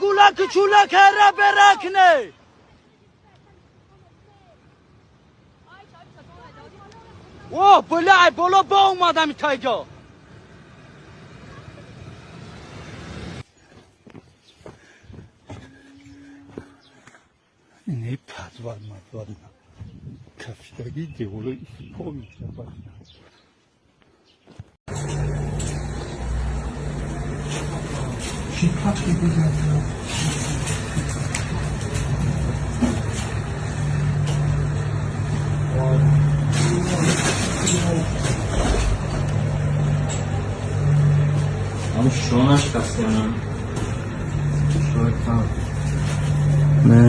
Гулак чулак ҳара беракне. О, бля, боло ба омадам тайга. Не подвал мадвал, кафидаги деворо испо мешавад. Ҳамн шонаш кастиянам. Не.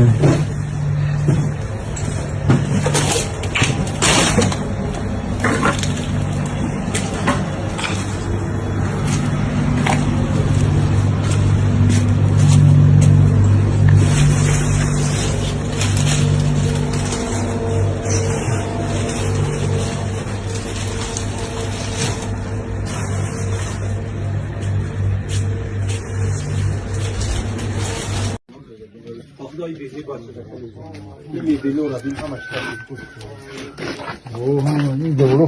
Ин деворо